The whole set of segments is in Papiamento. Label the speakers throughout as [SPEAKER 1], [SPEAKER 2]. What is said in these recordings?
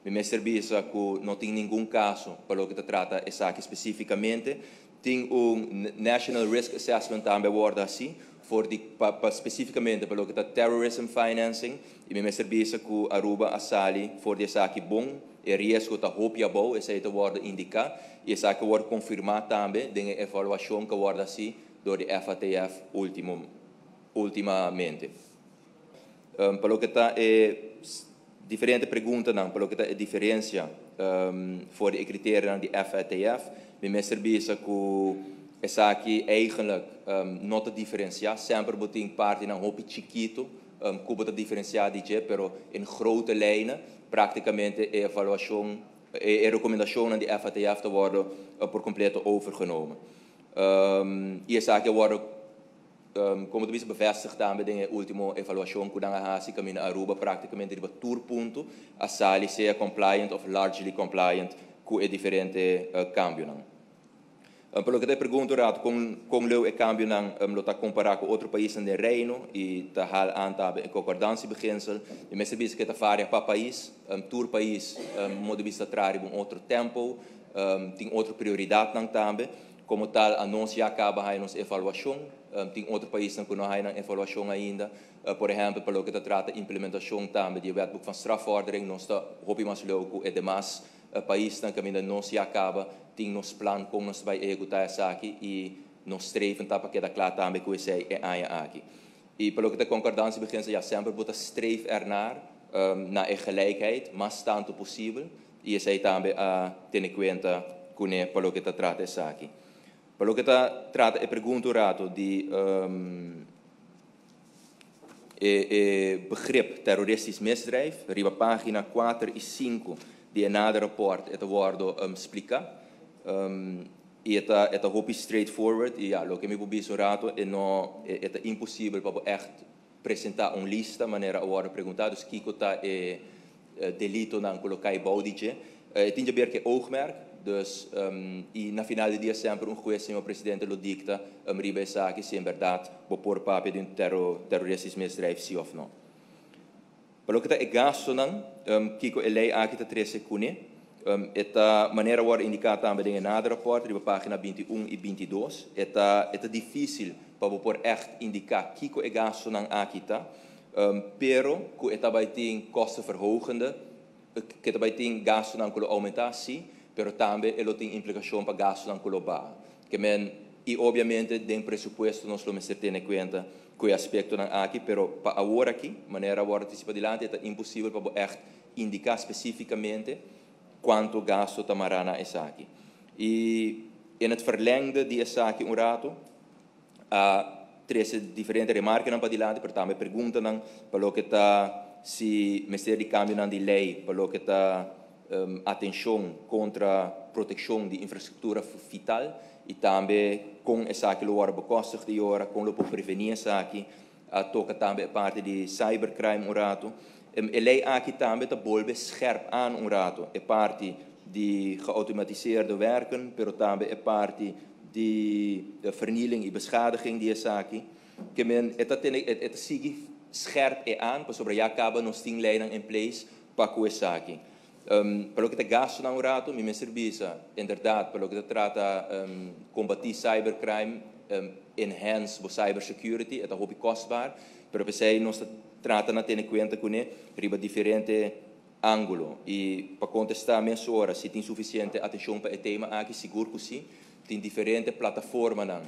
[SPEAKER 1] Mi mester bisa ku no tin ningun kaso pa loke ta trata esaki spesífikamente. Tin un National Risk Assessment tambe a wòrdu hasí for di pa spesífikamente pa loke ta terrorism financing i mi mester bisa ku Aruba a sali for di esaki bon. E riesgo ta hopi abou, esei ta wòrdu indiká i esaki a wòrdu konfirmá tambe den e evaluashon ku a wòrdu hasí dor di FATF último últimamente. Pa loke ta e diferente preguntanan pa loke ta e diferensia for di e kriterionan di FATF, mi mester bisa ku esaki eigenlijk no ta diferensiá. Semper bo tin partinan hopi chikitu ku bo ta diferensiá di dje, pero in grote lijnen práktikamente e evaluashon, e rekomendashonnan di FATF ta wòrdu por kompleto overgenomen. I esaki a wòrdu, komo ta bisa, bevestig tambe den e último evaluashon ku nan a hasi kaminda Aruba práktikamente riba tur punto a sali sea compliant òf largely compliant ku e diferente kambionan. Pa loke ta e pregunta un ratu kon leu e kambionan lo ta kompará ku otro paisnan den Reino i ta hal aan tambe e concordantiebeginsel, mi mester bisa ku e ta varia pa pais. Tur pais modo di bisa ta traha riba un otro tempo, tin otro prioridatnan tambe. Komo tal anos ya kaba haña nos evaluashon. Tin otro paisnan ku no a haña nan evaluashon ainda. Por ehèmpel pa loke ta trata implementashon tambe di e Wetboek van Strafvordering nos ta hopi mas leu ku e demas paisnan kaminda nos ya kaba tin nos plan kon nos ta bai ehekutá esaki i nos streven ta pa keda kla tambe ku esei e aña aki. I pa loke ta concordantiebeginsel ya semper bo ta streef ernaar na e gelijkheid mas tantu posibel i esei tambe a tene kuenta kuné pa loke ta trata esaki. Pa loke ta trata e pregunta un rato di e e begrip terroristisch misdrijf, riba pagina kuater i sinku di e nader rapport e ta wordo splika i e ta e ta hopi straightforward i ya loke mi por bisa un rato e no e ta imposibel pa bo ègt presentá un lista manera a wòrdu preguntá, dus kiko ta e delitonan ku lo kai bou di dje. E tin djaber ku e oogmerk, dus i na final di dia semper un hues, señor presidente, lo dikta riba esaki si en bèrdat bo por papia di un teroristisch misdrijf si òf no. Pa loke ta e gastunan, kiko e lei aki ta trese kuné? E ta manera wòrdu indiká tambe den e nader rapòrt riba página 21 i 22. E ta difísil pa bo por ègt indiká kiko e gastunan aki ta, pero ku e ta bai tin kostenverhogende, ku e ta bai tin gastunan ku lo oumentá, sí, pero tambe e lo tin implikashon pa gastunan ku lo baha. Ke men, i obviamente den presupuesto nos lo mester tene kuenta ku e aspektonan aki, pero pa awor aki, manera a wòrdu trisi padilanti, e ta imposibel pa bo ègt indiká spesífikamente kuantu gastu ta mará na esaki. I in het verlengde di esaki un ratu a trese diferente remarkenan padilanti, pero tambe preguntanan pa loke ta si mester di kambionan di lei pa loke ta atenshon kontra protekshon di infrastruktura vital i tambe kon esaki lo wòrdu bekostig di ora, kon lo por prevení esaki. A toka tambe e parti di cybercrime un ratu. E lei aki tambe ta bolbe scherp aan un ratu e parti di geautomatiseerde werken, pero tambe e parti di vernieling i beschadiging di esaki. Ke men e ta tene e ta sigui scherp e aan pasobra ya kaba nos tin leinan in place pa ku esaki. Pa loke ta gastunan un ratu mi mester bisa inderdaad pa loke ta trata kombatí cybercrime, enhance bo cybersecurity e ta hopi kostbaar, pero p'esei nos ta trata na tene kuenta kuné riba diferente ángulo. I pa kontestá mesora si tin sufisiente atenshon pa e tema aki, sigur ku sí. Tin diferente plataformanan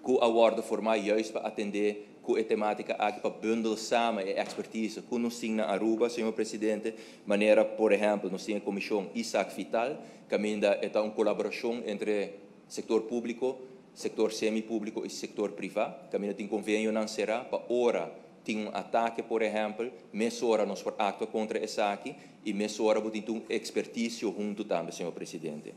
[SPEAKER 1] ku a wòrdu formá juist pa atendé ku e temátika aki, pa bundel samen e ekspertise ku nos tin na Aruba, señor presidente, manera por ehèmpel nos tin e komishon Isaac Vital, kaminda e ta un kolaborashon entre sektor públiko, sektor semi-públiko i sektor privá, kaminda tin konvenionan será pa ora tin un atake por ehèmpel, mesora nos por aktua kontra esaki i mesora bo tin tur un ekspertisio huntu tambe, señor presidente.